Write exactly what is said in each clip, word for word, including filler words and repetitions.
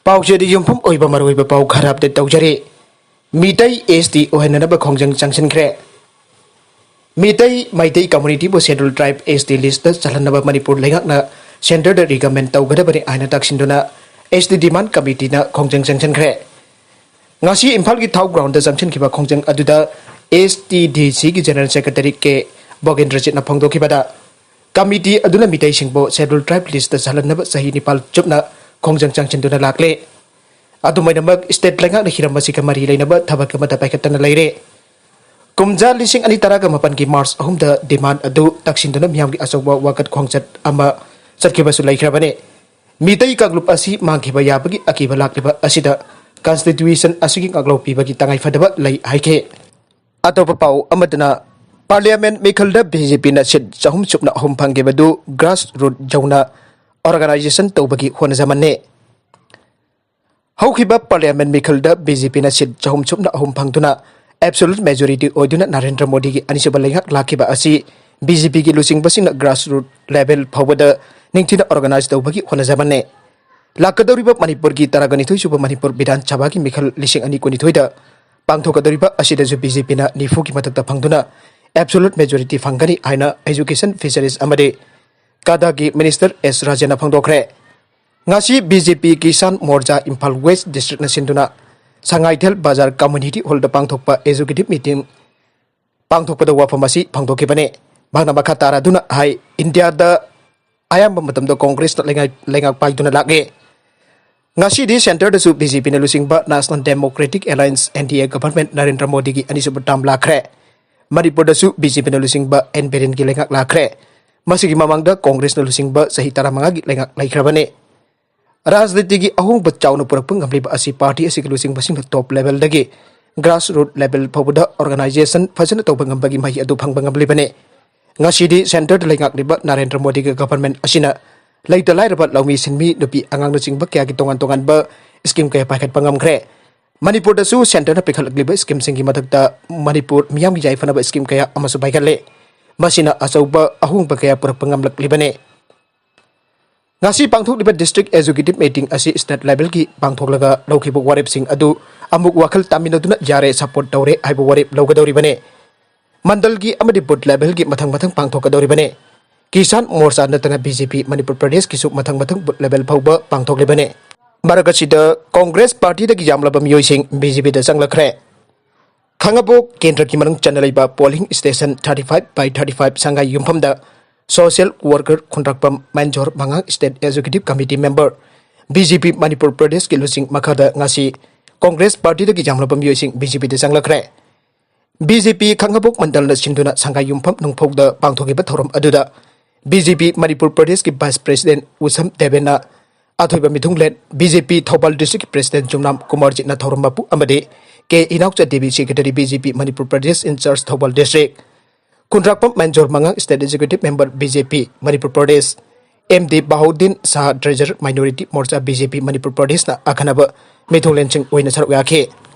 ꯄꯥꯎꯆꯦꯗ ꯌꯨꯝꯐꯝ ꯑꯣꯏꯕ ꯃꯔꯨꯑꯣꯏꯕ ꯄꯥꯎ ꯈꯔ ꯑꯞꯗꯦꯠ ꯇꯧꯖꯔꯤ꯫ ꯃꯤꯇꯩ ꯑꯦꯁ ꯇꯤ ꯑꯣꯏꯍꯟꯅꯅꯕ ꯈꯣꯡꯖꯪ ꯆꯪꯁꯤꯟꯈ꯭ꯔꯦ꯫ ꯃꯤꯇꯩ ꯃꯩꯇꯩ ꯀꯝꯃꯨꯅꯤꯇꯤꯕꯨ ꯁꯦꯗ꯭ꯌꯨꯜ ꯇ꯭ꯔꯥꯏꯕ ꯑꯦꯁ ꯇꯤ ꯂꯤꯁꯇ ꯆꯜꯍꯟꯅꯕ ꯃꯅꯤꯄꯨꯔ ꯂꯩꯉꯥꯛꯅ ꯁꯦꯟꯇꯔꯗ ꯔꯤꯀꯃꯦꯟ ꯇꯧꯒꯗꯕꯅꯤ ꯍꯥꯏꯅ ꯇꯛꯁꯤꯟꯗꯨꯅ ꯑꯦꯁ ꯇꯤ ꯗꯤꯃꯥꯟ ꯀꯃꯤꯇꯤꯅ ꯈꯣꯡꯖꯪ ꯆꯪꯁꯤꯟꯈ꯭ꯔꯦ꯫ ꯉꯁꯤ ꯏꯝꯐꯥꯜꯒꯤ ꯊꯥꯎ ꯒ꯭ꯔꯥꯎꯟꯗ ꯆꯪꯁꯤꯟꯈꯤꯕ ꯈꯣꯡꯖꯪ ꯑꯗꯨꯗ ꯑꯦꯁ ꯇꯤ ꯗꯤ ꯁꯤꯒꯤ ꯖꯦꯅꯔꯦꯜ ꯁꯦꯀ꯭ꯔꯦꯇꯔꯤ ꯀꯦ ꯚꯣꯒꯦꯟꯗ꯭ꯔꯖꯤꯠꯅ ꯐꯣꯡꯗꯣꯛꯈꯤꯕꯗ, ꯀꯃꯤꯇꯤ ꯑꯗꯨꯅ ꯃꯤꯇꯩꯁꯤꯡꯕꯨ ꯁꯦꯗ꯭ꯌꯨꯜ ꯇ꯭ꯔꯥꯏꯕ ꯂꯤꯁꯇ ꯆꯜꯍꯟꯅꯕ ꯆꯍꯤ ꯅꯤꯄꯥꯜ ꯆꯨꯞꯅ ꯈꯣꯡꯖꯪ ꯆꯪꯁꯤꯟꯗꯨꯅ ꯂꯥꯛꯂꯦ꯫ ꯑꯗꯨꯃꯥꯏꯅꯃꯛ ꯁ꯭ꯇꯦꯠ ꯂꯩꯉꯥꯛꯅ ꯍꯤꯔꯝ ꯑꯁꯤꯒ ꯃꯔꯤ ꯂꯩꯅꯕ ꯊꯕꯛ ꯑꯃꯠꯇ ꯄꯥꯏꯈꯠꯇꯅ ꯂꯩꯔꯦ꯫ ꯀꯨꯝꯖꯥ ꯂꯤꯁꯤꯡ ꯑꯅꯤ ꯇꯔꯥꯒ ꯃꯥꯄꯟꯒꯤ ꯃꯥꯔꯆ ꯑꯍꯨꯝꯗ ꯗꯤꯃꯥꯟ ꯑꯗꯨ ꯇꯛꯁꯤꯟꯗꯨꯅ ꯃꯤꯌꯥꯝꯒꯤ ꯑꯆꯧꯕ ꯋꯥꯀꯠ ꯈꯣꯡꯆꯠ ꯑꯃ ꯆꯠꯈꯤꯕꯁꯨ ꯂꯩꯈ꯭ꯔꯕꯅꯤ꯫ ꯃꯤꯇꯩ ꯀꯥꯡꯂꯨꯞ ꯑꯁꯤ ꯃꯥꯡꯈꯤꯕ ꯌꯥꯕꯒꯤ ꯑꯀꯤꯕ ꯂꯥꯛꯂꯤꯕ ꯑꯁꯤꯗ ꯀꯟꯁꯇꯤꯇ꯭ꯌꯨꯁꯟ ꯑꯁꯤꯒꯤ ꯉꯥꯛꯂꯧ ꯄꯤꯕꯒꯤ ꯇꯉꯥꯏꯐꯗꯕ ꯂꯩ ꯍꯥꯏꯈꯤ꯫ ꯑꯇꯣꯞꯄ ꯄꯥꯎ ꯑꯃꯗꯅ, ꯄꯥꯔꯂꯤꯌꯥꯃꯦꯟ ꯃꯤꯈꯜꯗ ꯕꯤ ꯖꯦ ꯄꯤꯅ ꯁꯤꯠ ꯆꯍꯨꯝ ꯁꯨꯞꯅ ꯑꯍꯨꯝ ꯐꯪꯈꯤꯕꯗꯨ ꯒ꯭ꯔꯥꯁ ꯔꯨꯠ ꯌꯧꯅ ꯑꯣꯔꯒꯅꯥꯏꯖꯦꯁꯟ ꯇꯧꯕꯒꯤ ꯍꯣꯠꯅꯖꯃꯟꯅꯤ꯫ ꯍꯧꯈꯤꯕ ꯄꯥꯔꯂꯤꯌꯥꯃꯦꯟ ꯃꯤꯈꯜꯗ ꯕꯤ ꯖꯦ ꯄꯤꯅ ꯁꯤꯠ ꯆꯍꯨꯝ ꯁꯨꯞꯅ ꯑꯍꯨꯝ ꯐꯪꯗꯨꯅ ꯑꯦꯕꯁꯣꯂꯨꯠ ꯃꯦꯖꯣꯔꯤꯇꯤ ꯑꯣꯏꯗꯨꯅ ꯅꯔꯦꯟꯗ꯭ꯔ ꯃꯣꯗꯤꯒꯤ ꯑꯅꯤꯁꯨꯕ ꯂꯩꯉꯥꯛ ꯂꯥꯛꯈꯤꯕ ꯑꯁꯤ ꯕꯤ ꯖꯦ ꯄꯤꯒꯤ ꯂꯨꯆꯤꯡꯕꯁꯤꯡꯅ ꯒ꯭ꯔꯥꯁ ꯔꯨꯠ ꯂꯦꯚꯦꯜ ꯐꯥꯎꯕꯗ ꯅꯤꯡꯊꯤꯅ ꯑꯣꯔꯒꯅꯥꯏꯖ ꯇꯧꯕꯒꯤ ꯍꯣꯠꯅꯖꯃꯟꯅꯤ꯫ ꯂꯥꯛꯀꯗꯧꯔꯤꯕ ꯃꯅꯤꯄꯨꯔꯒꯤ ꯇꯔꯥꯒ ꯅꯤꯊꯣꯏ ꯁꯨꯕ ꯃꯅꯤꯄꯨꯔ ꯕꯤꯙꯥꯟ ꯁꯚꯥꯒꯤ ꯃꯤꯈꯜ ꯂꯤꯁꯤꯡ ꯑꯅꯤ ꯀꯨꯟꯅꯤꯊꯣꯏꯗ ꯄꯥꯡꯊꯣꯛꯀꯗꯧꯔꯤꯕ ꯑꯁꯤꯗꯁꯨ ꯕꯤ ꯖꯦ ꯄꯤꯅ ꯅꯤꯐꯨꯒꯤ ꯃꯊꯛꯇ ꯐꯪꯗꯨꯅ ꯑꯦꯕꯁꯣꯂꯨꯠ ꯃꯦꯖꯣꯔꯤꯇꯤ ꯐꯪꯒꯅꯤ ꯍꯥꯏꯅ ꯑꯦꯖꯨꯀꯦꯁꯟ, ꯐꯤꯁꯔꯤꯁ ꯑꯃꯗꯤ ꯀꯥꯗꯥꯒꯤ ꯃꯤꯅꯤꯁꯇꯔ ꯑꯦꯁ ꯔꯥꯖꯦꯅ ꯐꯣꯡꯗꯣꯛꯈ꯭ꯔꯦ꯫ ꯉꯁꯤ ꯕꯤ ꯖꯦ ꯄꯤ ꯀꯤꯁꯥꯟ ꯃꯣꯔꯆꯥ ꯏꯝꯐꯥꯜ ꯋꯦꯁ ꯗꯤꯁꯇ꯭ꯔꯤꯛꯅ ꯁꯤꯟꯗꯨꯅ ꯁꯉꯥꯏꯊꯦꯜ ꯕꯖꯥꯔ ꯀꯝꯃ꯭ꯌꯨꯅꯤꯇꯤ ꯍꯣꯜꯗ ꯄꯥꯡꯊꯣꯛꯄ ꯑꯦꯖꯨꯀꯦꯇꯤꯚ ꯃꯤꯇꯤꯡ ꯄꯥꯡꯊꯣꯛꯄꯗ ꯋꯥꯐꯝ ꯑꯁꯤ ꯐꯣꯡꯗꯣꯛꯈꯤꯕꯅꯤ꯫ ꯃꯍꯥꯛꯅ ꯃꯈꯥ ꯇꯥꯔꯗꯨꯅ ꯍꯥꯏ, ꯏꯟꯗꯤꯌꯥꯗ ꯑꯌꯥꯝꯕ ꯃꯇꯝꯗ ꯀꯣꯡꯒ꯭ꯔꯦꯁꯅ ꯂꯩꯉꯥꯛ-, ꯂꯩꯉꯥꯛ ꯄꯥꯏꯗꯨꯅ ꯂꯥꯛꯂꯦ꯫ ꯉꯁꯤꯗꯤ ꯁꯦꯟꯇꯔꯗꯁꯨ ꯕꯤ ꯖꯦ ꯄꯤꯅ ꯂꯨꯆꯤꯡꯕ national democratic alliance, N D A, government Narendra ꯃꯣꯗꯤꯒꯤ ꯑꯅꯤꯁꯨꯕ ꯇꯥꯔꯝ ꯂꯥꯛꯈ꯭ꯔꯦ꯫ ꯃꯅꯤꯄꯨꯔꯗꯁꯨ ꯕꯤ ꯖꯦ ꯄꯤꯅ ꯂꯨꯆꯤꯡꯕ ꯑꯦꯟ ꯕꯤꯔꯦꯟꯒꯤ ꯂꯩꯉꯥꯛ ꯂꯥꯛꯈ꯭ꯔꯦ꯫ ꯃꯁꯤꯒꯤ ꯃꯃꯥꯡꯗ ꯀꯣꯡꯒ꯭ꯔꯦꯁꯅ ꯂꯨꯆꯤꯡꯕ ꯆꯍꯤ ꯇꯔꯥꯃꯉꯥꯒꯤ ꯂꯩꯉꯥꯛ ꯂꯩꯈ꯭ꯔꯕꯅꯤ꯫ ꯔꯥꯖꯅꯤꯇꯤꯒꯤ ꯑꯍꯣꯡꯕ ꯆꯥꯎꯅ ꯄꯨꯔꯛꯄ ꯉꯝꯂꯤꯕ ꯑꯁꯤ ꯄꯥꯔꯇꯤ ꯑꯁꯤꯒꯤ ꯂꯨꯆꯤꯡꯕꯁꯤꯡꯅ ꯇꯣꯞ ꯂꯦꯚꯦꯜꯗꯒꯤ ꯒ꯭ꯔꯥꯁ ꯔꯨꯠ ꯂꯦꯚꯦꯜ ꯐꯥꯎꯕꯗ ꯑꯣꯔꯒꯅꯥꯏꯖꯦꯁꯟ ꯐꯖꯅ ꯇꯧꯕ ꯉꯝꯕꯒꯤ ꯃꯍꯩ ꯑꯗꯨ ꯐꯪꯕ ꯉꯝꯂꯤꯕꯅꯤ꯫ ꯉꯁꯤꯗꯤ ꯁꯦꯟꯇꯔꯗ ꯂꯩꯉꯥꯛꯂꯤꯕ ꯅꯔꯦꯟꯗ꯭ꯔ ꯃꯣꯗꯤꯒꯤ ꯒꯚꯔꯟꯃꯦꯟꯠ ꯑꯁꯤꯅ ꯂꯩꯇ ꯂꯥꯏꯔꯕ, ꯂꯧꯃꯤ ꯁꯤꯟꯃꯤ, ꯅꯨꯄꯤ ꯑꯉꯥꯡꯅꯆꯤꯡꯕ ꯀꯌꯥꯒꯤ ꯇꯣꯉꯥꯟ ꯇꯣꯉꯥꯟꯕ ꯁ꯭ꯀꯤꯝ ꯀꯌꯥ ꯄꯥꯏꯈꯠꯄ ꯉꯝꯈ꯭ꯔꯦ꯫ ꯃꯅꯤꯄꯨꯔꯗꯁꯨ ꯁꯦꯟꯇꯔꯅ ꯄꯤꯈꯠꯂꯛꯂꯤꯕ ꯁ꯭ꯀꯤꯝꯁꯤꯡꯒꯤ ꯃꯊꯛꯇ ꯃꯅꯤꯄꯨꯔ ꯃꯤꯌꯥꯝꯒꯤ ꯌꯥꯏꯐꯅꯕ ꯁ꯭ꯀꯤꯝ ꯀꯌꯥ ꯑꯃꯁꯨ ꯄꯥꯏꯈꯠꯂꯦ꯫ ꯃꯁꯤꯅ ꯑꯆꯧꯕ ꯑꯍꯣꯡꯕ ꯀꯌꯥ ꯄꯨꯔꯛꯄ ꯉꯝꯂꯛꯂꯤꯕꯅꯤ꯫ ꯉꯁꯤ ꯄꯥꯡꯊꯣꯛꯂꯤꯕ district executive meeting ꯑꯁꯤ state levelꯒꯤ ꯄꯥꯡꯊꯣꯛꯂꯒ ꯂꯧꯈꯤꯕ ꯋꯥꯔꯦꯞꯁꯤꯡ ꯑꯗꯨ ꯑꯃꯨꯛ ꯋꯥꯈꯜ ꯇꯥꯃꯤꯟꯅꯗꯨꯅ ꯌꯥꯔꯦ, support ꯇꯧꯔꯦ ꯍꯥꯏꯕ ꯋꯥꯔꯦꯞ ꯂꯧꯒꯗꯧꯔꯤꯕꯅꯤ꯫ ꯃꯟꯗꯜꯒꯤ ꯑꯃꯗꯤ booth levelꯒꯤ ꯃꯊꯪ ꯃꯊꯪ ꯄꯥꯡꯊꯣꯛꯀꯗꯧꯔꯤꯕꯅꯤ꯫ ꯀꯤꯁꯥꯟ ꯃꯣꯔꯆꯥ ꯅꯠꯇꯅ BJP ꯃꯅꯤꯄꯨꯔ ꯄ꯭ꯔꯗꯦꯁꯀꯤꯁꯨ ꯃꯊꯪ ꯃꯊꯪ booth level ꯐꯥꯎꯕ ꯄꯥꯡꯊꯣꯛꯂꯤꯕꯅꯤ꯫ ꯃꯔꯛ ꯑꯁꯤꯗ Congress partyꯗꯒꯤ ꯌꯥꯝꯂꯕ ꯃꯤꯑꯣꯏꯁꯤꯡ BJPꯗ ꯆꯪꯂꯛꯈ꯭ꯔꯦ꯫ ꯈꯥꯡꯉꯕꯣꯛ ꯀꯦꯟꯗ꯭ꯔꯒꯤ ꯃꯅꯨꯡ ꯆꯟꯅ ꯂꯩꯕ polling station thirty five by thirty five ꯁꯪꯒꯥꯏ ꯌꯨꯝꯐꯝꯗ social worker ꯈꯨꯟꯗ꯭ꯔꯥꯛꯄꯝ ꯃꯦꯟꯖꯣꯔ ꯃꯉꯥꯡ state executive committee member, BJP Manipur ꯄ꯭ꯔꯗꯦꯁꯀꯤ ꯂꯨꯆꯤꯡ ꯃꯈꯥꯗ ꯉꯁꯤ Congress partyꯗꯒꯤ ꯌꯥꯝꯂꯕ ꯃꯤꯑꯣꯏꯁꯤꯡ BJPꯗ ꯆꯪꯂꯛꯈ꯭ꯔꯦ꯫ BJP ꯈꯥꯡꯉꯕꯣꯛ ꯃꯟꯗꯜꯅ ꯁꯤꯟꯗꯨꯅ ꯁꯪꯒꯥꯏ ꯌꯨꯝꯐꯝ ꯅꯨꯡꯐꯧꯗ ꯄꯥꯡꯊꯣꯛꯈꯤꯕ ꯊꯧꯔꯝ ꯑꯗꯨꯗ BJP ꯃꯅꯤꯄꯨꯔ ꯄ꯭ꯔꯗꯦꯁꯀꯤ vice president ꯎꯁꯝ ꯗꯦꯕꯦꯟꯅ ꯑꯊꯣꯏꯕ ꯃꯤꯊꯨꯡꯂꯦꯟ, BJP ꯊꯧꯕꯥꯜ districtꯀꯤ president ꯆꯨꯝꯅꯥꯝ ꯀꯨꯃꯥꯔꯖꯤꯠꯅ ꯊꯧꯔꯝ ꯃꯄꯨ ꯑꯃꯗꯤ K Inaocha Devi secretary BJP Manipur Pradesh in charge Thoubal district, Khundrakpam Menjor ꯃꯉꯥꯡ state executive member BJP Manipur Pradesh, M D Bahauddin Shah treasurer minority Morcha BJP ꯃꯅꯤꯄꯨꯔ ꯄ꯭ꯔꯗꯦꯁꯅ ꯑꯈꯟꯅꯕ ꯃꯤꯊꯨꯡꯂꯦꯟꯁꯤꯡ ꯑꯣꯏꯅ ꯁꯔꯨꯛ ꯌꯥꯈꯤ꯫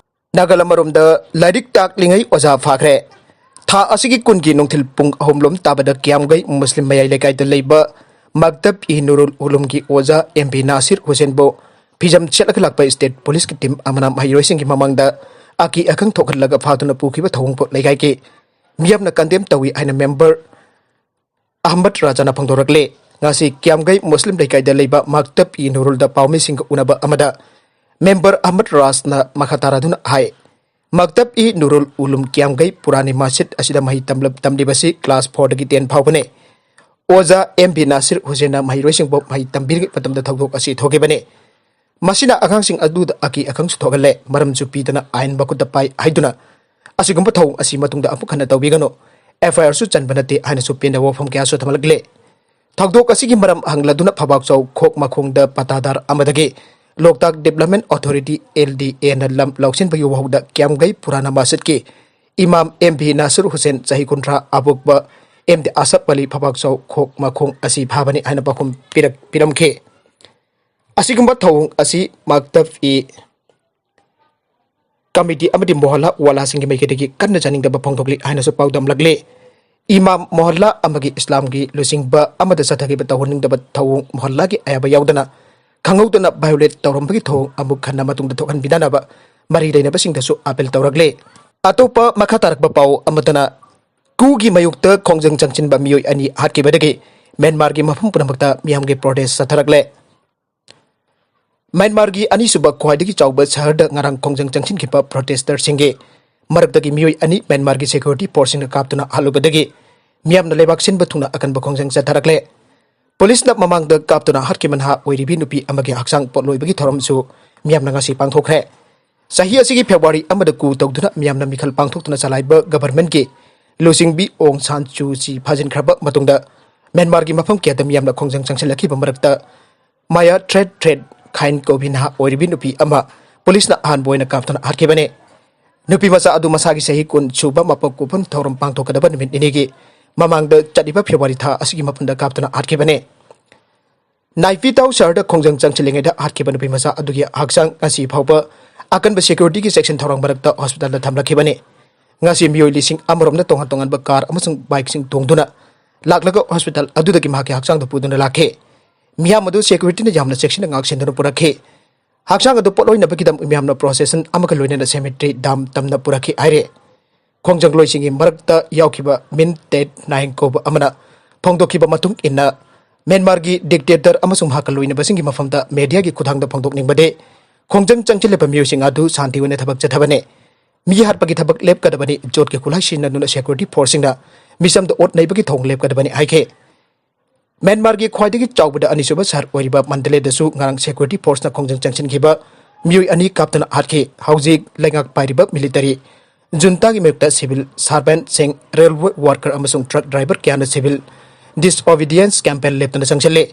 ꯅꯥꯒꯜ ꯑꯃꯔꯣꯝꯗ ꯂꯥꯏꯔꯤꯛ ꯇꯥꯛꯂꯤꯉꯩ ꯑꯣꯖꯥ ꯐꯥꯈ꯭ꯔꯦ꯫ ꯊꯥ ꯑꯁꯤꯒꯤ ꯀꯨꯟꯒꯤ ꯅꯨꯡꯊꯤꯜ ꯄꯨꯡ ꯑꯍꯨꯝ ꯂꯣꯝ ꯇꯥꯕꯗ ꯀꯤꯌꯥꯝꯒꯩ ꯃꯨꯁꯂꯤꯝ ꯃꯌꯥꯏ ꯂꯩꯀꯥꯏꯗ ꯂꯩꯕ ꯃꯛꯇꯕ ꯏ ꯅꯨꯔꯨꯜ ꯎꯂꯨꯝꯒꯤ ꯑꯣꯖꯥ ꯑꯦꯝ ꯕꯤ ꯅꯥꯁꯤꯔ ꯍꯨꯁꯦꯟꯕꯨ ꯐꯤꯖꯝ ꯁꯦꯠꯂꯒ ꯂꯥꯛꯄ state policeꯀꯤ team ꯑꯃꯅ ꯃꯍꯩꯔꯣꯏꯁꯤꯡꯒꯤ ꯃꯃꯥꯡꯗ ꯑꯀꯤ ꯑꯈꯪ ꯊꯣꯛꯍꯜꯂꯒ ꯐꯥꯗꯨꯅ ꯄꯨꯈꯤꯕ ꯊꯧꯑꯣꯡ ꯂꯩꯀꯥꯏꯒꯤ ꯃꯤꯌꯥꯝꯅ condemn ꯇꯧꯏ ꯍꯥꯏꯅ member ꯑꯍꯃꯗ ꯔꯥꯖꯥꯅ ꯐꯣꯡꯗꯣꯔꯛꯂꯦ꯫ ꯉꯁꯤ ꯀꯤꯌꯥꯝꯒꯩ ꯃꯨꯁꯂꯤꯝ ꯂꯩꯀꯥꯏꯗ ꯂꯩꯕ ꯃꯛꯇꯕ ꯏ ꯅꯨꯔꯨꯜꯗ ꯄꯥꯎꯃꯤꯁꯤꯡꯒ ꯎꯅꯕ ꯑꯃꯗ member ꯑꯍꯃꯗ ꯔꯥꯖꯅ ꯃꯈꯥ ꯇꯥꯔꯗꯨꯅ ꯍꯥꯏ, ꯃꯛꯇꯕ ꯏ ꯅꯨꯔꯨꯜ ꯎꯂꯨꯝ ꯀꯤꯌꯥꯝꯒꯩ ꯄꯨꯔꯥꯅꯤ ꯃꯁꯖꯤꯗ ꯑꯁꯤꯗ ꯃꯍꯩ ꯇꯝꯂ-, ꯇꯝꯂꯤꯕꯁꯤ class fourꯗꯒꯤ ten ꯐꯥꯎꯕꯅꯤ꯫ ꯑꯣꯖꯥ ꯑꯦꯝ ꯕꯤ ꯅꯥꯁꯤꯔ ꯍꯨꯁꯦꯟꯅ ꯃꯍꯩꯔꯣꯏꯁꯤꯡꯕꯨ ꯃꯍꯩ ꯇꯝꯕꯤꯔꯤꯉꯩ ꯃꯇꯝꯗ ꯊꯧꯗꯣꯛ ꯑꯁꯤ ꯊꯣꯛꯈꯤꯕꯅꯤ꯫ ꯃꯁꯤꯅ ꯑꯉꯥꯡꯁꯤꯡ ꯑꯗꯨꯗ ꯑꯀꯤ ꯑꯈꯪꯁꯨ ꯊꯣꯛꯍꯜꯂꯦ꯫ ꯃꯔꯝꯁꯨ ꯄꯤꯗꯅ ꯑꯥꯏꯟ ꯃꯈꯨꯠꯇ ꯄꯥꯏ ꯍꯥꯏꯗꯨꯅ ꯑꯁꯤꯒꯨꯝꯕ ꯊꯧꯑꯣꯡ ꯑꯁꯤ ꯃꯇꯨꯡꯗ ꯑꯃꯨꯛ ꯍꯟꯅ ꯇꯧꯕꯤꯒꯅꯨ, F I Rꯁꯨ ꯆꯟꯕ ꯅꯠꯇꯦ ꯍꯥꯏꯅꯁꯨ ꯄꯦꯟꯗꯕ ꯋꯥꯐꯝ ꯀꯌꯥꯁꯨ ꯊꯝꯂꯛꯂꯦ꯫ ꯊꯧꯗꯣꯛ ꯑꯁꯤꯒꯤ ꯃꯔꯝ ꯍꯪꯂꯗꯨꯅ ꯐꯕꯥꯛꯆꯥꯎ ꯈꯣꯛ ꯃꯈꯣꯡꯗ ꯄꯇꯥꯗꯥꯔ ꯑꯃꯗꯒꯤ ꯂꯣꯛꯇꯥꯛ Development Authority, L D Aꯅ ꯂꯝ ꯂꯧꯁꯤꯟꯕꯒꯤ ꯋꯥꯍꯧꯗ ꯀꯤꯌꯥꯝꯒꯩ ꯄꯨꯔꯥꯅ ꯃꯁꯖꯤꯗꯀꯤ ꯏꯃꯥꯝ ꯑꯦꯝ ꯚꯤ ꯅꯥꯁꯤꯔ ꯍꯨꯁꯦꯟ, ꯆꯍꯤ ꯀꯨꯟꯊ꯭ꯔꯥ, ꯑꯄꯣꯛꯄ ꯑꯦꯝ ꯗꯤ ꯑꯁꯐ ꯑꯂꯤ ꯐꯕꯥꯛꯆꯥꯎ ꯈꯣꯛ ꯃꯈꯣꯡ ꯑꯁꯤ ꯐꯥꯕꯅꯤ ꯍꯥꯏꯅ ꯄꯥꯎꯈꯨꯝ ꯄꯤꯔꯛ-, ꯄꯤꯔꯝꯈꯤ꯫ ꯑꯁꯤꯒꯨꯝꯕ ꯊꯧꯑꯣꯡ ꯑꯁꯤ ꯃꯛꯇꯕ ꯏ committee ꯑꯃꯗꯤ ꯃꯣꯍꯜꯂꯥ ꯋꯥꯂꯥꯁꯤꯡꯒꯤ ꯃꯥꯏꯀꯩꯗꯒꯤ ꯀꯟꯅ ꯌꯥꯅꯤꯡꯗꯕ ꯐꯣꯡꯗꯣꯛꯂꯤ ꯍꯥꯏꯅꯁꯨ ꯄꯥꯎꯗꯝꯂꯛꯂꯤ꯫ ꯏꯃꯥꯝ ꯃꯣꯍꯜꯂꯥ ꯑꯃꯒꯤ ꯏꯁꯂꯥꯝꯒꯤ ꯂꯨꯆꯤꯡꯕ ꯑꯃꯗ ꯆꯠꯊꯈꯤꯕ ꯇꯧꯍꯟꯅꯤꯡꯗꯕ ꯊꯧꯑꯣꯡ ꯃꯣꯍꯜꯂꯥꯒꯤ ꯑꯌꯥꯕ ꯌꯥꯎꯗꯅ ꯈꯪꯍꯧꯗꯅ violate ꯇꯧꯔꯝꯕꯒꯤ ꯊꯧꯑꯣꯡ ꯑꯃꯨꯛ ꯍꯟꯅ ꯃꯇꯨꯡꯗ ꯊꯣꯛꯍꯟꯕꯤꯗꯅꯕ ꯃꯔꯤ ꯂꯩꯅꯕꯁꯤꯡꯗꯁꯨ appeal ꯇꯧꯔꯛꯂꯦ꯫ ꯑꯇꯣꯞꯄ ꯃꯈꯥ ꯇꯥꯔꯛꯄ ꯄꯥꯎ ꯑꯃꯗꯅ ꯀꯨꯒꯤ ꯃꯥꯌꯣꯛꯇ ꯈꯣꯡꯖꯪ ꯆꯪꯁꯤꯟꯕ ꯃꯤꯑꯣꯏ ꯑꯅꯤ ꯍꯥꯠꯈꯤꯕꯗꯒꯤ ꯃ꯭ꯌꯥꯟꯃꯥꯔꯒꯤ ꯃꯐꯝ ꯄꯨꯝꯅꯃꯛꯇ ꯃꯤꯌꯥꯝꯒꯤ protest ꯆꯠꯊꯔꯛꯂꯦ꯫ ꯃ꯭ꯌꯥꯟꯃꯥꯔꯒꯤ ꯑꯅꯤꯁꯨꯕ ꯈ꯭ꯋꯥꯏꯗꯒꯤ ꯆꯥꯎꯕ ꯁꯍꯔꯗ ꯉꯔꯥꯡ ꯈꯣꯡꯖꯪ ꯆꯪꯁꯤꯟꯈꯤꯕ protester ꯁꯤꯡꯒꯤ ꯃꯔꯛꯇꯒꯤ ꯃꯤꯑꯣꯏ ꯑꯅꯤ ꯃ꯭ꯌꯥꯟꯃꯥꯔꯒꯤ security force ꯁꯤꯡꯅ ꯀꯥꯞꯇꯨꯅ ꯍꯥꯠꯂꯨꯕꯗꯒꯤ ꯃꯤꯌꯥꯝꯅ ꯂꯩꯕꯥꯛ ꯁꯤꯟꯕ ꯊꯨꯡꯅ ꯑꯀꯟꯕ ꯈꯣꯡꯖꯪ ꯆꯠꯊꯔꯛꯂꯦ꯫ ꯄꯨꯂꯤꯁꯅ ꯃꯃꯥꯡꯗ ꯀꯥꯞꯇꯨꯅ ꯍꯥꯠꯈꯤꯕ ꯅꯍꯥ ꯑꯣꯏꯔꯤꯕꯤ ꯅꯨꯄꯤ ꯑꯃꯒꯤ ꯍꯛꯆꯥꯡ ꯄꯣꯠꯂꯣꯏꯕꯒꯤ ꯊꯧꯔꯝꯁꯨ ꯃꯤꯌꯥꯝꯅ ꯉꯁꯤ ꯄꯥꯡꯊꯣꯛꯈ꯭ꯔꯦ꯫ ꯆꯍꯤ ꯑꯁꯤꯒꯤ ꯐꯦꯕ꯭ꯔꯨꯋꯥꯔꯤ ꯑꯃꯗ coup ꯇꯧꯗꯨꯅ ꯃꯤꯌꯥꯝꯅ ꯃꯤꯈꯜ ꯄꯥꯡꯊꯣꯛꯇꯨꯅ ꯆꯂꯥꯏꯕ government ꯀꯤ ꯂꯨꯆꯤꯡꯕꯤ ꯑꯣꯡ ꯁꯥꯟ ꯁꯨ ꯆꯤ ꯐꯥꯖꯤꯟꯈ꯭ꯔꯕ ꯃꯇꯨꯡꯗ ꯃ꯭ꯌꯥꯟꯃꯥꯔꯒꯤ ꯃꯐꯝ ꯀꯌꯥꯗ ꯃꯤꯌꯥꯝꯅ ꯈꯣꯡꯖꯪ ꯆꯪꯁꯤꯜꯂꯛꯈꯤꯕ ꯃꯔꯛꯇ ꯃꯥꯌꯥ ꯊ꯭ꯔꯦꯠ ꯊ꯭ꯔꯦꯠ ꯈꯥꯏꯟ ꯀꯧꯕꯤ ꯅꯍꯥ ꯑꯣꯏꯔꯤꯕꯤ ꯅꯨꯄꯤ ꯑꯃ ꯄꯨꯂꯤꯁꯅ ꯑꯍꯥꯟꯕ ꯑꯣꯏꯅ ꯀꯥꯞꯇꯨꯅ ꯍꯥꯠꯈꯤꯕꯅꯤ꯫ ꯅꯨꯄꯤ ꯃꯆꯥ ꯑꯗꯨ ꯃꯁꯥꯒꯤ ꯆꯍꯤ ꯀꯨꯟ ꯁꯨꯕ ꯃꯄꯣꯛ ꯀꯨꯝꯑꯣꯟ ꯊꯧꯔꯝ ꯄꯥꯡꯊꯣꯛꯀꯗꯕ ꯅꯨꯃꯤꯠ ꯅꯤꯅꯤꯒꯤ ꯃꯃꯥꯡꯗ ꯆꯠꯂꯤꯕ ꯐꯦꯕ꯭ꯔꯨꯋꯥꯔꯤ ꯊꯥ ꯑꯁꯤꯒꯤ ꯃꯥꯄꯟꯗ ꯀꯥꯞꯇꯨꯅ ꯍꯥꯠꯈꯤꯕꯅꯤ꯫ ꯅꯥꯏꯐꯤꯇꯥꯎ ꯁꯍꯔꯗ ꯈꯣꯡꯖꯪ ꯆꯪꯁꯤꯜꯂꯤꯉꯩꯗ ꯍꯥꯠꯈꯤꯕ ꯅꯨꯄꯤ ꯃꯆꯥ ꯑꯗꯨꯒꯤ ꯍꯛꯆꯥꯡ ꯉꯁꯤ ꯐꯥꯎꯕ ꯑꯀꯟꯕ security ꯒꯤ ꯆꯦꯛꯁꯤꯟ ꯊꯧꯔꯥꯡ ꯃꯔꯛꯇ hospital ꯗ ꯊꯝꯂꯛꯈꯤꯕꯅꯤ꯫ ꯉꯁꯤ ꯃꯤꯑꯣꯏ ꯂꯤꯁꯤꯡ ꯑꯃꯔꯣꯝꯅ ꯇꯣꯉꯥꯟ ꯇꯣꯉꯥꯟꯕ car ꯑꯃꯁꯨꯡ bike ꯁꯤꯡ ꯇꯣꯡꯗꯨꯅ ꯂꯥꯛꯂꯒ hospital ꯑꯗꯨꯗꯒꯤ ꯃꯍꯥꯛꯀꯤ ꯍꯛꯆꯥꯡꯗꯨ ꯄꯨꯗꯨꯅ ꯂꯥꯛꯈꯤ꯫ ꯃꯤꯌꯥꯝ ꯑꯗꯨ security ꯅ ꯌꯥꯝꯅ ꯆꯦꯛꯁꯤꯟꯅ ꯉꯥꯛ ꯁꯦꯟꯗꯨꯅ ꯄꯨꯔꯛꯈꯤ꯫ ꯍꯛꯆꯥꯡ ꯑꯗꯨ ꯄꯣꯠꯂꯣꯏꯅꯕꯒꯤꯗꯃꯛ ꯃꯤꯌꯥꯝꯅ procession ꯑꯃꯒ ꯂꯣꯏꯅꯅ cemetery ꯗꯥꯝ ꯇꯝꯅ ꯄꯨꯔꯛꯈꯤ ꯍꯥꯏꯔꯦ꯫ ꯈꯣꯡꯖꯪꯂꯣꯏꯁꯤꯡꯒꯤ ꯃꯔꯛꯇ ꯌꯥꯎꯈꯤꯕ ꯃꯤꯟ ꯇꯦꯠ ꯅꯥꯏꯡ ꯀꯧꯕ ꯑꯃꯅ ꯐꯣꯡꯗꯣꯛꯈꯤꯕ ꯃꯇꯨꯡ ꯏꯟꯅ, ꯃ꯭ꯌꯥꯟꯃꯥꯔꯒꯤ dictator ꯑꯃꯁꯨꯡ ꯃꯍꯥꯛꯀ ꯂꯣꯏꯅꯕꯁꯤꯡꯒꯤ ꯃꯐꯝꯗ media ꯒꯤ ꯈꯨꯠꯊꯥꯡꯗ ꯐꯣꯡꯗꯣꯛꯅꯤꯡꯕꯗꯤ, ꯈꯣꯡꯖꯪ ꯆꯪꯁꯤꯜꯂꯤꯕ ꯃꯤꯑꯣꯏꯁꯤꯡ ꯑꯗꯨ ꯁꯥꯟꯇꯤ ꯑꯣꯏꯅ ꯊꯕꯛ ꯆꯠꯊꯕꯅꯤ꯫ ꯃꯤ ꯍꯥꯠꯄꯒꯤ ꯊꯕꯛ ꯂꯦꯞꯀꯗꯕꯅꯤ, ꯖꯣꯠꯀꯤ ꯈꯨꯠꯂꯥꯏ ꯁꯤꯖꯤꯟꯅꯗꯨꯅ security force ꯁꯤꯡꯅ ꯃꯤꯆꯝꯗ ꯑꯣꯠ ꯅꯩꯕꯒꯤ ꯊꯧꯑꯣꯡ ꯂꯦꯞꯀꯗꯕꯅꯤ ꯍꯥꯏꯈꯤ꯫ ꯃ꯭ꯌꯥꯟꯃꯥꯔꯒꯤ ꯈ꯭ꯋꯥꯏꯗꯒꯤ ꯆꯥꯎꯕꯗ ꯑꯅꯤꯁꯨꯕ ꯁꯍꯔ ꯑꯣꯏꯔꯤꯕ ꯃꯟꯗꯂꯦꯗꯁꯨ ꯉꯔꯥꯡ security force ꯅ ꯈꯣꯡꯖꯪ ꯆꯪꯁꯤꯟꯈꯤꯕ ꯃꯤꯑꯣꯏ ꯑꯅꯤ ꯀꯥꯞꯇꯨꯅ ꯍꯥꯠꯈꯤ꯫ ꯍꯧꯖꯤꯛ ꯂꯩꯉꯥꯛ ꯄꯥꯏꯔꯤꯕ military junta ꯒꯤ ꯃꯥꯌꯣꯛꯇ civil servant ꯁꯤꯡ, railway worker ꯑꯃꯁꯨꯡ truck driver ꯀꯌꯥꯅ civil disobedience campaign ꯂꯦꯞꯇꯅ ꯆꯪꯁꯤꯜꯂꯤ꯫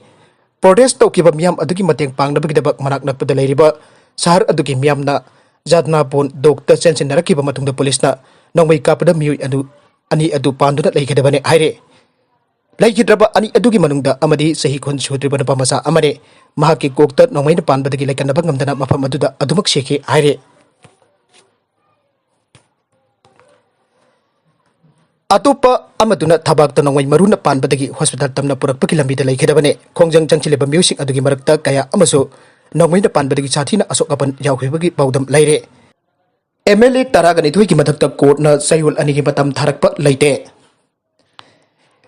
Protest ꯇꯧꯈꯤꯕ ꯃꯤꯌꯥꯝ ꯑꯗꯨꯒꯤ ꯃꯇꯦꯡ ꯄꯥꯡꯅꯕꯒꯤꯗꯃꯛ ꯃꯅꯥꯛ ꯅꯛꯄꯗ ꯂꯩꯔꯤꯕ ꯁꯍꯔ ꯑꯗꯨꯒꯤ ꯃꯤꯌꯥꯝꯅ ꯖꯥꯗꯅꯥꯄꯣꯟ ꯗꯣꯛꯇ ꯆꯦꯟꯁꯤꯟꯅꯔꯛꯈꯤꯕ ꯃꯇꯨꯡꯗ ꯄꯨꯂꯤꯁꯅ ꯅꯣꯡꯃꯩ ꯀꯥꯞꯄꯗ ꯃꯤꯑꯣꯏ ꯑꯗꯨ, ꯑꯅꯤ ꯑꯗꯨ ꯄꯥꯟꯗꯨꯅ ꯂꯩꯒꯗꯕꯅꯤ ꯍꯥꯏꯔꯤ꯫ ꯂꯩꯈꯤꯗ꯭ꯔꯕ ꯑꯅꯤ ꯑꯗꯨꯒꯤ ꯃꯅꯨꯡꯗ ꯑꯃꯗꯤ ꯆꯍꯤ ꯀꯨꯟ ꯁꯨꯗ꯭ꯔꯤꯕ ꯅꯨꯄꯥ ꯃꯆꯥ ꯑꯃꯅꯤ꯫ ꯃꯍꯥꯛꯀꯤ ꯀꯣꯛꯇ ꯅꯣꯡꯃꯩꯅ ꯄꯥꯟꯕꯗꯒꯤ ꯂꯩꯀꯠꯅꯕ ꯉꯝꯗꯅ ꯃꯐꯝ ꯑꯗꯨꯗ ꯑꯗꯨꯃꯛ ꯁꯤꯈꯤ ꯍꯥꯏꯔꯤ꯫ ꯑꯇꯣꯞꯄ ꯑꯃꯗꯨꯅ ꯊꯕꯥꯛꯇ ꯅꯣꯡꯃꯩ ꯃꯔꯨꯅ ꯄꯥꯟꯕꯗꯒꯤ ꯍꯣꯁꯄꯤꯇꯥꯜ ꯇꯝꯅ ꯄꯨꯔꯛꯄꯒꯤ ꯂꯝꯕꯤꯗ ꯂꯩꯈꯤꯗꯕꯅꯤ꯫ ꯈꯣꯡꯖꯪ ꯆꯪꯁꯤꯜꯂꯤꯕ ꯃꯤꯑꯣꯏꯁꯤꯡ ꯑꯗꯨꯒꯤ ꯃꯔꯛꯇ ꯀꯌꯥ ꯑꯃꯁꯨ ꯅꯣꯡꯃꯩꯅ ꯄꯥꯟꯕꯗꯒꯤ ꯁꯥꯊꯤꯅ ꯑꯁꯣꯛ ꯑꯄꯟ ꯌꯥꯎꯈꯤꯕꯒꯤ ꯄꯥꯎꯗꯝ ꯂꯩꯔꯦ꯫ ꯑꯦꯝ ꯑꯦꯜ ꯑꯦ ꯇꯔꯥꯒ ꯅꯤꯊꯣꯏꯒꯤ ꯃꯊꯛꯇ ꯀꯣꯔꯠꯅ ꯆꯌꯣꯜ ꯑꯅꯤꯒꯤ ꯃꯇꯝ ꯊꯥꯔꯛꯄ ꯂꯩꯇꯦ꯫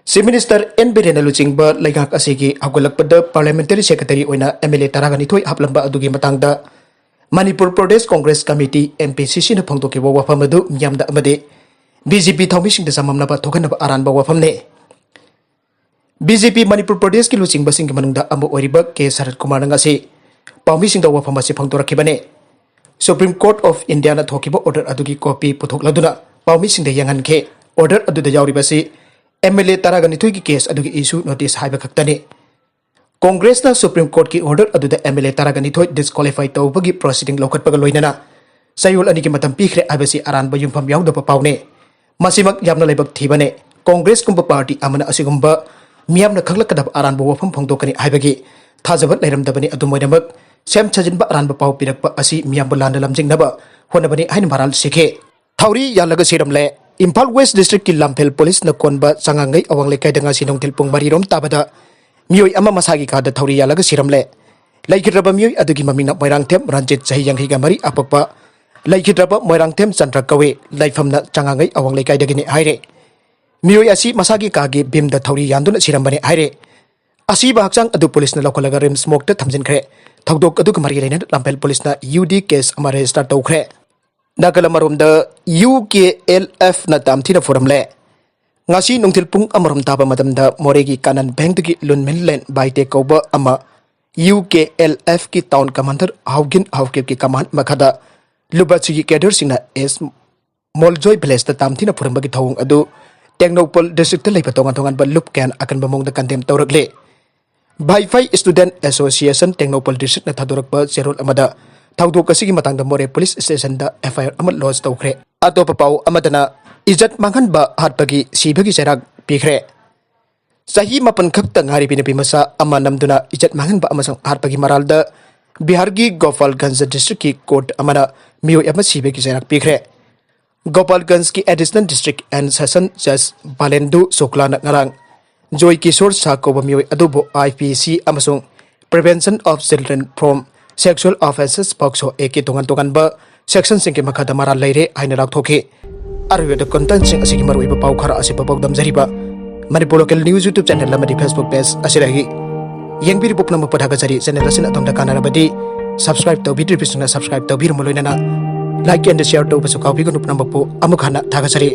ꯆꯤꯐ ꯃꯤꯅꯤꯁꯇꯔ ꯑꯦꯟ ꯕꯤꯔꯦꯟꯅ ꯂꯨꯆꯤꯡꯕ ꯂꯩꯉꯥꯛ ꯑꯁꯤꯒꯤ ꯍꯧꯒꯠꯂꯛꯄꯗ ꯄꯥꯔꯂꯤꯌꯥꯃꯦꯟꯇꯔꯤ ꯁꯦꯀ꯭ꯔꯦꯇꯔꯤ ꯑꯣꯏꯅ ꯑꯦꯝ ꯑꯦꯜ ꯑꯦ ꯇꯔꯥꯒ ꯅꯤꯊꯣꯏ ꯍꯥꯞꯂꯝꯕ ꯑꯗꯨꯒꯤ ꯃꯇꯥꯡꯗ Manipur Pradesh Congress committee, M P ꯁꯤ ꯁꯤꯅ ꯐꯣꯡꯗꯣꯛꯈꯤꯕ ꯋꯥꯐꯝ ꯑꯗꯨ ꯃꯤꯌꯥꯝꯗ ꯑꯃꯗꯤ ꯕꯤ ꯖꯦ ꯄꯤ ꯊꯧꯃꯤꯁꯤꯡꯗ ꯆꯃꯝꯅꯕ ꯊꯣꯛꯍꯟꯅꯕ ꯑꯔꯥꯟꯕ ꯋꯥꯐꯝꯅꯤ꯫ ꯕꯤ ꯖꯦ ꯄꯤ ꯃꯅꯤꯄꯨꯔ ꯄ꯭ꯔꯗꯦꯁꯀꯤ ꯂꯨꯆꯤꯡꯕꯁꯤꯡꯒꯤ ꯃꯅꯨꯡꯗ ꯑꯃ ꯑꯣꯏꯔꯤꯕ ꯀꯦ ꯁꯔꯠ ꯀꯨꯃꯥꯔꯅ ꯉꯁꯤ ꯄꯥꯎꯃꯤꯁꯤꯡꯗ ꯋꯥꯐꯝ ꯑꯁꯤ ꯐꯣꯡꯗꯣꯔꯛꯈꯤꯕꯅꯤ꯫ Supreme Court of Indiaꯅ ꯊꯣꯛꯈꯤꯕ ꯑꯣꯔꯗꯔ ꯑꯗꯨꯒꯤ ꯀꯣꯄꯤ ꯄꯨꯊꯣꯛꯂꯗꯨꯅ ꯄꯥꯎꯃꯤꯁꯤꯡꯗ ꯌꯦꯡꯍꯟꯈꯤ꯫ ꯑꯣꯔꯗꯔ ꯑꯗꯨꯗ ꯌꯥꯎꯔꯤꯕꯁꯤ ꯑꯦꯝ ꯑꯦꯜ ꯑꯦ ꯇꯔꯥꯒ ꯅꯤꯊꯣꯏꯒꯤ ꯀꯦꯁ ꯑꯗꯨꯒꯤ ꯏꯁꯨ ꯅꯣꯇꯤꯁ ꯍꯥꯏꯕ ꯈꯛꯇꯅꯤ꯫ ꯀꯣꯡꯒ꯭ꯔꯦꯁꯅ ꯁꯨꯄ꯭ꯔꯤꯝ ꯀꯣꯔꯠꯀꯤ ꯑꯣꯔꯗꯔ ꯑꯗꯨꯗ ꯑꯦꯝ ꯑꯦꯜ ꯑꯦ ꯇꯔꯥꯒ ꯅꯤꯊꯣꯏ ꯗꯤꯁꯀ꯭ꯋꯥꯂꯤꯐꯥꯏ ꯇꯧꯕꯒꯤ ꯄ꯭ꯔꯣꯁꯤꯗꯤꯡ ꯂꯧꯈꯠꯄꯒ ꯂꯣꯏꯅꯅ ꯆꯌꯣꯜ ꯑꯅꯤꯒꯤ ꯃꯇꯝ ꯄꯤꯈ꯭ꯔꯦ ꯍꯥꯏꯕꯁꯤ ꯑꯔꯥꯟꯕ ꯌꯨꯝꯐꯝ ꯌꯥꯎꯗꯕ ꯄꯥꯎꯅꯤ꯫ ꯃꯁꯤꯃꯛ ꯌꯥꯝꯅ ꯂꯥꯏꯕꯛ ꯊꯤꯕꯅꯤ꯫ ꯀꯣꯡꯒ꯭ꯔꯦꯁꯀꯨꯝꯕ ꯄꯥꯔꯇꯤ ꯑꯃꯅ ꯑꯁꯤꯒꯨꯝꯕ ꯃꯤꯌꯥꯝꯅ ꯈꯪꯂꯛꯀꯗꯕ ꯑꯔꯥꯟꯕ ꯋꯥꯐꯝ ꯐꯣꯡꯗꯣꯛꯀꯅꯤ ꯍꯥꯏꯕꯒꯤ ꯊꯥꯖꯕ ꯂꯩꯔꯝꯗꯕꯅꯤ꯫ ꯑꯗꯨꯝ ꯑꯣꯏꯅꯃꯛ, ꯁꯦꯝ ꯁꯥꯖꯤꯟꯕ ꯑꯔꯥꯟꯕ ꯄꯥꯎ ꯄꯤꯔꯛꯄ ꯑꯁꯤ ꯃꯤꯌꯥꯝꯕꯨ ꯂꯥꯟꯅ ꯂꯝꯖꯤꯡꯅꯕ ꯍꯣꯠꯅꯕꯅꯤ ꯍꯥꯏꯅ ꯃꯔꯥꯜ ꯁꯤꯈꯤ꯫ ꯊꯧꯔꯤ ꯌꯥꯜꯂꯒ ꯁꯤꯔꯝꯂꯦ꯫ ꯏꯝꯐꯥꯜ ꯋꯦꯁ ꯗꯤꯁꯇ꯭ꯔꯤꯛꯀꯤ ꯂꯥꯝꯐꯦꯜ ꯄꯨꯂꯤꯁꯅ ꯀꯣꯟꯕ ꯆꯉꯥꯡꯉꯩ ꯑꯋꯥꯡ ꯂꯩꯀꯥꯏꯗ ꯉꯁꯤ ꯅꯨꯡꯊꯤꯜ ꯄꯨꯡ ꯃꯔꯤꯔꯣꯝ ꯇꯥꯕꯗ ꯃꯤꯑꯣꯏ ꯑꯃ ꯃꯁꯥꯒꯤ ꯀꯥꯗ ꯊꯧꯔꯤ ꯌꯥꯜꯂꯒ ꯁꯤꯔꯝꯂꯦ꯫ ꯂꯩꯈꯤꯗ꯭ꯔꯕ ꯃꯤꯑꯣꯏ ꯑꯗꯨꯒꯤ ꯃꯃꯤꯡꯅ ꯃꯣꯏꯔꯥꯡꯊꯦꯝ ꯔꯟꯖꯤꯠ, ꯆꯍꯤ ꯌꯥꯡꯈꯩꯒ ꯃꯔꯤ, ꯑꯄꯣꯛꯄ ꯂꯩꯈꯤꯗ꯭ꯔꯕ ꯃꯣꯏꯔꯥꯡꯊꯦꯝ ꯆꯟꯗ꯭ꯔ ꯀꯧꯏ꯫ ꯂꯩꯐꯝꯅ ꯆꯉꯥꯡꯉꯩ ꯑꯋꯥꯡ ꯂꯩꯀꯥꯏꯗꯒꯤꯅꯤ ꯍꯥꯏꯔꯦ꯫ ꯃꯤꯑꯣꯏ ꯑꯁꯤ ꯃꯁꯥꯒꯤ ꯀꯥꯒꯤ ꯚꯤꯝꯗ ꯊꯧꯔꯤ ꯌꯥꯟꯗꯨꯅ ꯁꯤꯔꯝꯕꯅꯤ ꯍꯥꯏꯔꯦ꯫ ꯑꯁꯤꯕ ꯍꯛꯆꯥꯡ ꯑꯗꯨ ꯄꯨꯂꯤꯁꯅ ꯂꯧꯈꯠꯂꯒ ꯔꯤꯝꯁ ꯃꯣꯔꯒꯇ ꯊꯝꯖꯤꯟꯈ꯭ꯔꯦ꯫ ꯊꯧꯗꯣꯛ ꯑꯗꯨꯒ ꯃꯔꯤ ꯂꯩꯅꯅ ꯂꯥꯝꯐꯦꯜ ꯄꯨꯂꯤꯁꯅ ꯌꯨ ꯗꯤ ꯀꯦꯁ ꯑꯃ ꯔꯦꯖꯤꯁꯇꯔ ꯇꯧꯈ꯭ꯔꯦ꯫ ꯅꯥꯀꯜ ꯑꯃꯔꯣꯝꯗ ꯌꯨ ꯀꯦ ꯑꯦꯜ ꯑꯦꯐꯅ ꯇꯥꯝꯊꯤꯅ ꯐꯨꯔꯝꯂꯦ꯫ ꯉꯁꯤ ꯅꯨꯡꯊꯤꯜ ꯄꯨꯡ ꯑꯃꯔꯣꯝ ꯇꯥꯕ ꯃꯇꯝꯗ ꯃꯣꯔꯦꯒꯤ ꯀꯥꯅꯟ ꯕꯦꯡꯗꯒꯤ ꯂꯨꯟꯃꯤꯟꯂꯦꯟ ꯕꯥꯏꯇꯦ ꯀꯧꯕ ꯑꯃ ꯌꯨ ꯀꯦ ꯑꯦꯜ ꯑꯦꯐꯀꯤ ꯇꯥꯎꯟ ꯀꯃꯥꯟꯗꯔ ꯍꯥꯎꯒꯤꯟ ꯍꯥꯎꯀꯤꯞꯀꯤ ꯀꯃꯥꯟ ꯃꯈꯥꯗ ꯂꯨꯕꯥꯁꯤꯒꯤ ꯀꯦꯗꯔꯁꯤꯡꯅ ꯑꯦꯁ ꯃꯣꯜꯖꯣꯏ ꯚꯤꯂꯦꯖꯇ ꯇꯥꯝꯊꯤꯅ ꯐꯨꯔꯝꯕꯒꯤ ꯊꯧꯑꯣꯡ ꯑꯗꯨ ꯇꯦꯡꯅꯧꯄꯜ ꯗꯤꯁꯇ꯭ꯔꯤꯛꯇ ꯂꯩꯕ ꯇꯣꯉꯥꯟ ꯇꯣꯉꯥꯟꯕ ꯂꯨꯞ ꯀꯌꯥꯅ ꯑꯀꯟꯕ ꯃꯑꯣꯡꯗ ꯀꯟꯗꯦꯝ ꯇꯧꯔꯛꯂꯦ꯫ ꯚꯥꯏꯐꯥꯏ ꯁ꯭ꯇꯨꯗꯦꯟꯠ ꯑꯦꯁꯣꯁꯤꯌꯦꯁꯟ ꯇꯦꯡꯅꯧꯄꯜ ꯗꯤꯁꯇ꯭ꯔꯤꯛꯅ ꯊꯥꯗꯣꯔꯛꯄ ꯆꯦꯔꯣꯜ ꯑꯃꯗ ꯊꯧꯗꯣꯛ ꯑꯁꯤꯒꯤ ꯃꯇꯥꯡꯗ ꯃꯣꯔꯦ ꯄꯨꯂꯤꯁ ꯁ꯭ꯇꯦꯁꯟꯗ ꯑꯦꯐ ꯑꯥꯏ ꯑꯥꯔ ꯑꯃ ꯂꯣꯟꯆ ꯇꯧꯈ꯭ꯔꯦ꯫ ꯑꯇꯣꯞꯄ ꯄꯥꯎ ꯑꯃꯗꯅ ꯏꯖꯠ ꯃꯥꯡꯍꯟꯕ ꯍꯥꯠꯄꯒꯤ ꯁꯤꯕꯒꯤ ꯆꯩꯔꯥꯛ ꯄꯤꯈ꯭ꯔꯦ꯫ ꯆꯍꯤ ꯃꯥꯄꯟ ꯈꯛꯇ ꯉꯥꯏꯔꯤꯕꯤ ꯅꯨꯄꯤ ꯃꯆꯥ ꯑꯃ ꯅꯝꯗꯨꯅ ꯏꯖꯠ ꯃꯥꯡꯍꯟꯕ ꯑꯃꯁꯨꯡ ꯍꯥꯠꯄꯒꯤ ꯃꯔꯥꯜꯗ ꯕꯤꯍꯥꯔꯒꯤ ꯒꯣꯄꯥꯜꯒꯟꯖ ꯗꯤꯁꯇ꯭ꯔꯤꯛꯀꯤ ꯀꯣꯔꯠ ꯑꯃꯅ ꯃꯤꯑꯣꯏ ꯑꯃ ꯁꯤꯕꯒꯤ ꯆꯩꯔꯥꯛ ꯄꯤꯈ꯭ꯔꯦ꯫ ꯒꯣꯄꯥꯜꯒꯟꯖꯀꯤ Additional District and Session Judge ꯕꯥꯂꯦꯟꯗꯨ ꯁꯨꯛꯂꯥꯅ ꯉꯔꯥꯡ ꯖꯣꯏ ꯀꯤꯁꯣꯔ ꯁꯥꯍ ꯀꯧꯕ ꯃꯤꯑꯣꯏ ꯑꯗꯨꯕꯨ I P C ꯑꯃꯁꯨꯡ Prevention of Children from Sexual Offences, POCSO Act ꯀꯤ ꯇꯣꯉꯥꯟ ꯇꯣꯉꯥꯟꯕ ꯁꯦꯛꯁꯟꯁꯤꯡꯒꯤ ꯃꯈꯥꯗ ꯃꯔꯥꯜ ꯂꯩꯔꯦ ꯍꯥꯏꯅ ꯂꯥꯎꯊꯣꯛꯈꯤ꯫ ꯑꯔꯣꯏꯕꯗ ꯀꯟꯇꯦꯟꯁꯤꯡ ꯑꯁꯤꯒꯤ ꯃꯔꯨꯑꯣꯏꯕ ꯄꯥꯎ ꯈꯔ ꯑꯁꯤ ꯄꯥꯎꯗꯝꯖꯔꯤꯕ Manipur Local News YouTube channel ꯑꯃꯗꯤ Facebook page ꯑꯁꯤꯗꯒꯤ꯫ ꯌꯦꯡꯕꯤꯔꯤꯕ ꯄꯨꯝꯅꯃꯛꯄꯨ ꯊꯥꯒꯠꯆꯔꯤ꯫ Channel ꯑꯁꯤꯅ ꯑꯗꯣꯝꯗ ꯀꯥꯟꯅꯔꯕꯗꯤ subscribe ꯇꯧꯕꯤꯗ꯭ꯔꯤꯕꯁꯤꯡꯅ subscribe ꯇꯧꯕꯤꯔꯝꯕ ꯂꯣꯏꯅꯅ like and share ꯇꯧꯕꯁꯨ ꯀꯥꯎꯕꯤꯒꯅꯨ꯫ ꯄꯨꯝꯅꯃꯛꯄꯨ ꯑꯃꯨꯛ ꯍꯟꯅ ꯊꯥꯒꯠꯆꯔꯤ꯫